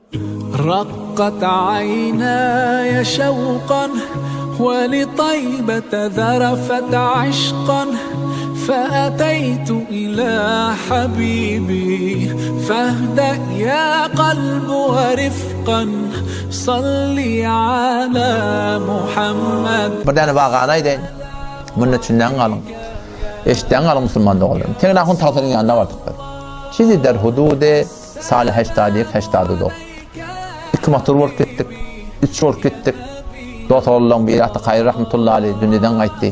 Rakkat aýnaýa şewkan we li taýbete zarafet yşkan fe eteýtu ila habibi fehde ýa kalbu we rifkan salli ala Muhammed. Bir däne wakany aýdaýyn. Munda düşünýän galyň. Eşitýän galyň musulman doganlarym. Teňňe ahun tagsyryň ýanyna bardyk biz. Çizi der hududy Saly heşdady ýek, heşdady dok. Iki motor bolup gitdik. Üç bolup gitdik. Dos oglanlaryň biri Ata Kaýry rahmetullahi aleý dünýeden gaýtdy.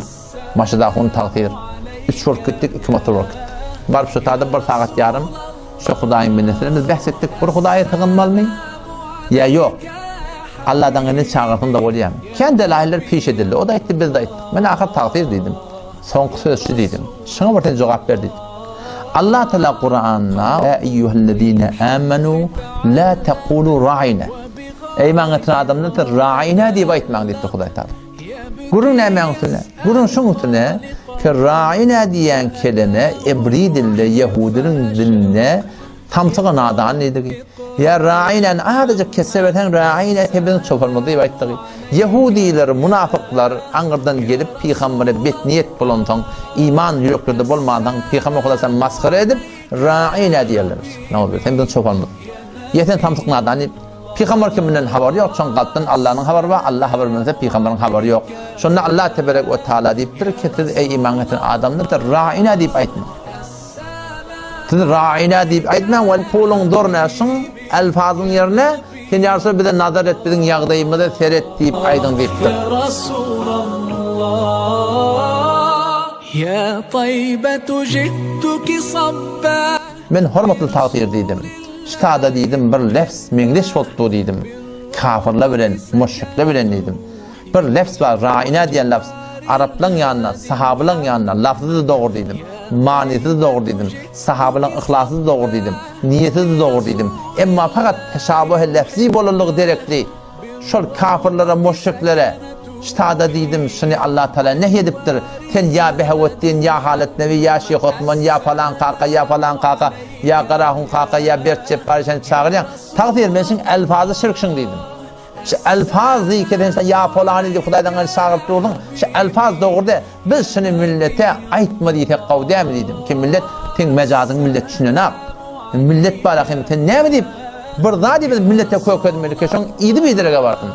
Maşada ahun tagsyr. Üç bolup gitdik, iki motor bolup gitdik. Baryp şo taýda bir sagat ýarym şo Hudaýyň bendesine biz bäs etdik. Bir Hudaýa sygynmalymy ýa ýok? Alladan indi çagyrsaň-da bolýarmy? Kän delaýyller piş edildi. O-da aýtdy, biz-de aýtdyk. Men ahyr tagsyr diýdim. Soňky söz şu diýdim. Şuňa bir sen jogap ber diýdim. Allah Teala Kuranda Ýa eýýuhellezine amenu la tekulu ra'ina. Eý iman getiren adamlar siz ra'ina diýip aýtmaň diýipdir Hudaý Teala. Gürrüň nämäň üstüne? Gürrüň şuň üstüne ki ra'ina diýen kelime ebri dilde ýehudynyň dilinde Samsyga nadan diýdigi. Ýa rainäni azajyk kesse berseň raine sen biziň çopanymyz diýip aýtdygy. Ýehudiler, munafyklar aňyrdan gelip pygambere betniýet bolansoň, iman ýüreklerde bolmansoň pygamber Hudaýa masgara edip raine diýerlermiş. Nauzubillah sen biziň çopanymyz. Ýa sen samsyk nadan diýip. Pygamber kiminden habary ýok, şoň kalpdan Allanyň habary bar, Alla habar bermese pygamberiň habary ýok. Şonda Allah teberek we taala diýipdir ki siz eý iman getiren adamlar raine diýip aýtmaň. Siz raina diýip aýtmaň, wal puluň zoruna şuň elfazyň ýerine sen ýa Resul bize nazar et, biziň ýagdaýymyza seret diýip aýdyň diýipdir. Men hormatly tagsyr diýdim. Ştada diýdim bir lefz meňzeş bolup dur diýdim. Kafyrlar bilen, müşrikler bilen diýdim. Bir lefz bar, raina diýen lafz. Araplaň ýanynda, sahabylaň ýanynda lafzy-da dogry diýdim, manysy-da dogry diýdim, sahabylaň yhlasy-da dogry diýdim, niýeti-de dogry diýdim. Emma fakat teşabuhy lefzi bolanlygy derekli, şol kafyrlara, müşriklere, ştada diýdim, şuny Allah Tagala nehy edipdir, sen ýa Behewetdin, ýa Halyt Nebi, ýa Şyh Osman, ýa palan kaka, ýa falan kaka, ýa Garahun kaka, ýa Bert Jepbary sen çagyrýaň, tagsyr men şuň elfazy şirk şuň diýdim. Şu elfaz diýip sen ýa polany diýip Hudaýdan gaýry çagyryp durdyň. Şu elfaz dogry däl. Biz şuny millete aýtma diýsek gowy dälmi diýdim. Ki millet seň mejazyňy millet düşünenak. Millet bar ahym sen näme diýip bir zat diýip biz millete kökezmeli ki şoň yzy biderege barsyn.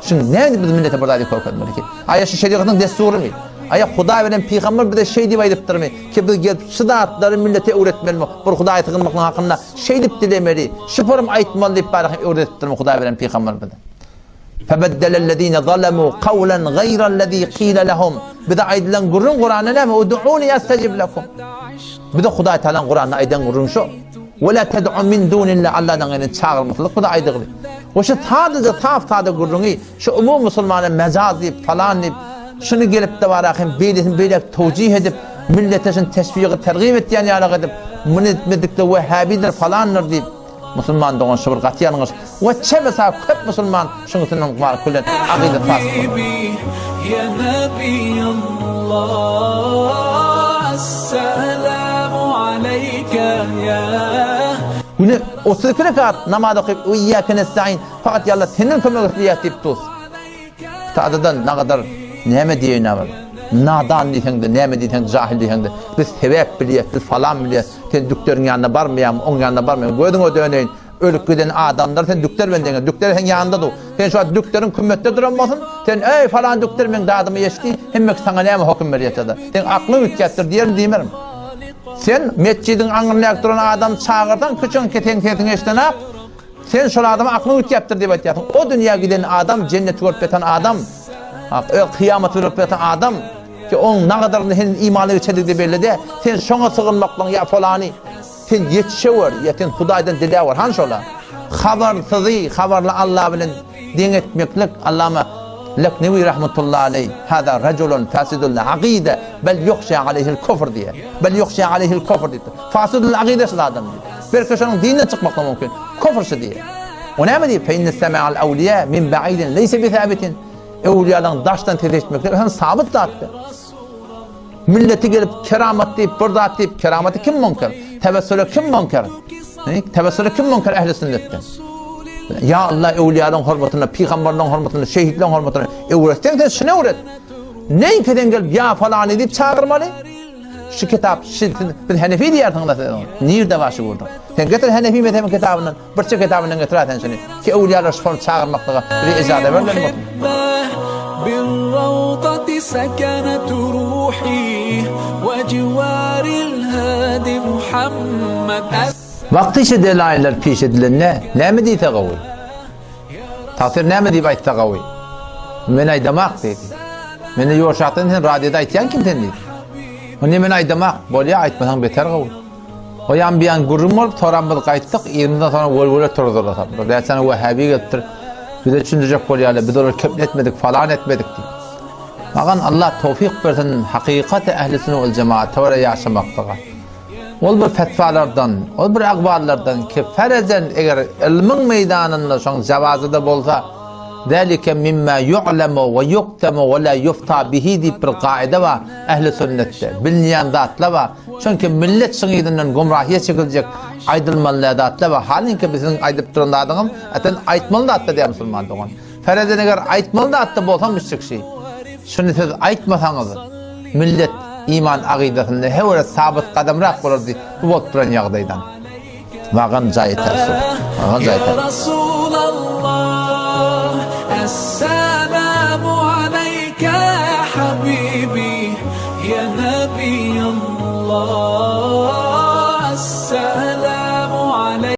Şuny näme diýip biz millete bir zat diýip kökezmeli ki? Aýa şu şerigatyň dessurymy? Aýa Hudaý bilen pygamber bize şeý diýip aýdypdyrmy ki biz gelip şu zatlary millete öwretmelimi? Bir Hudaýa sygynmaklyk hakynda Şeýdip dilemeli, şu forum aýtmaly diýip bary hem öwredipdirmi Hudaý bilen pygamber bize. Febeddelellezine zalemu kawlen gaýrellezî kile lehum. Bize aýdylan gürrüň Kuranda näme? Ud'uni estejib lekum. Bize Hudaý Taalaň Kuranda aýdan gürrüň şu. Ve la ted'u min dunillah Allahdan gaýry çagyrmaklyk bize aýdyldy. We şu sadaja saf sada gürrüňi şu umum musulmana mejaz diýip falan diýip şuny gelip-de bara hem beýlesini beýläk towjih edip Millete şuny teşwigi tergip etýän ýalyk edip, muny etmedikde wehhabidir falandyr diýip, musulman dogan şu bir gaty ýalňyş we çebesa köp musulman şuň üstünden bar külen agyzy fasyk bolar. Güne 32 rekat namaz okyp, Iyyake nestaîn, fakat ýa Allah senden kömek isleýäs diýip dur. Sadadan nagadar näme diýeýin agyr. Nadan diýseň-de, näme diýseň, jahil diýseň-de, biz sebäp bilýäs, biz falan bilýäs. Sen dükderiň ýanyna barmaýaňmy, oň ýanyna barmaýaňmy? Gözüňe döneýin, ölüp giden adamlar sen dükder bilen deňe, dükder seň ýanyňda dur. Sen şu wagt dükderiň kümmetde duran bolsun, sen eý falan dükder meň dadymy eşitdi, hemmeki saňa näme hokum berýär-de. Seň aklyň üýtgäpdir diýerin diýmerin. Sen metjidiň aňryndaky duran adamy çagyrsaň, kiçiňki seň sesiňi eşidenak, Sen şol adama aklyň üýtgäpdir diýip aýtýarsyň. O dünýä giden adam, jenneti görüp ýatan adam, öz kyýamaty görüp ýatan adam ki oň nagadarynda heniz imana geçendigi-de belli däl. Sen şoňa sygynmaklygyň ýa polany sen ýetişewer, ýa sen Hudaýdan diläwer. Hany şola? Habarsyzy habarly Alla bilen deň etmeklik Allama Leknewi rahmetullahi aleý, Hada rajulun fasidul agyda bel ýuhşa aleýhil kufr diýýär. Bel ýuhşa aleýhil kufr diýipdir. Fasidul agyda şul adam diýip. Belki şonuň dinden çykmak da mümkin. Kufr şu diýýär. O näme diýip? Fe inne sema'al awliýa min ba'idin leýse bi sabitin. Öwliýalaryň daşdan ses eşitmekleri hem sabyt zatdyr. Milleti gelip keramat diýip, bir zat diýip, keramaty kim münker? Tewessüle kim münker? Tewessüle kim münker ehli sünnetden? Ýa Allah öwlüýalaryň hormatyna, pygamberleriň hormatyna, şehitleriň hormatyna öwretseň sen şuny öwret. Neýkeden gelip ýa falany diýip çagyrmaly? Şu kitap, şu, biz Henefi diýersiň da sen. Nirde bar şu gürrüň? Sen getir Henefi mezhebiň kitabyndan, birçe kitabyndan getir sen şuny. Ki öwlüýalar şony çagyrmaklyga bize ijaza berlen bolsun. بالروضة سكنت روحي وجوار الهادي محمد Wagty şu delaýyller piş edilende näme diýse gowy? Tagsyr näme diýip aýtsa gowy? Men aýdamak diýdi. Meni ýoşakdan sen radioda aýtýan kim sen diýdi. Onda men aýdamak, bolýa aýtmasaň beter gowy. O ýan bir ýan gürrüň bolup, soram biz gaýtdyk, yzymyzdan soňra welwele turdular. Bir näçe wahhabi gelipdir. Bize düşündirjek bolýarlar, biz olary kepletmedik, falan etmedik diýip. Magan Allah towfyk bersin, hakykaty ähli sünnet wal jemaata görä ýaşamaklyga. Ol bir fetwalardan, ol bir agballardan ki ferezen eger ylmyň meýdanynda şoň jawazy-da bolsa, zalike mimma yu'lemu we yuktemu we la yufta bihi diýip bir gaýda bar ähli sünnetde. Bilinýän zatlar bar. Çünki millet şuň yzyndan gumrahyýa çekiljek aýdylmaly däl zatlar bar. Halinki biziň aýdyp duran zadyňam, eten aýtmaly zatlar diýýär musulman dogan. Ferezen eger aýtmaly zatda bolsa müşrikşi. Şuny siz aýtmasaňyz, millet iman agydasynda höwre sabyt gadamrak bolardy bu bolup duran ýagdaýdan. Wagan jaý täsir. Wagan jaý täsir. Rasulallah, Essalamu aleyke ya habibi, ya Nebiyallah.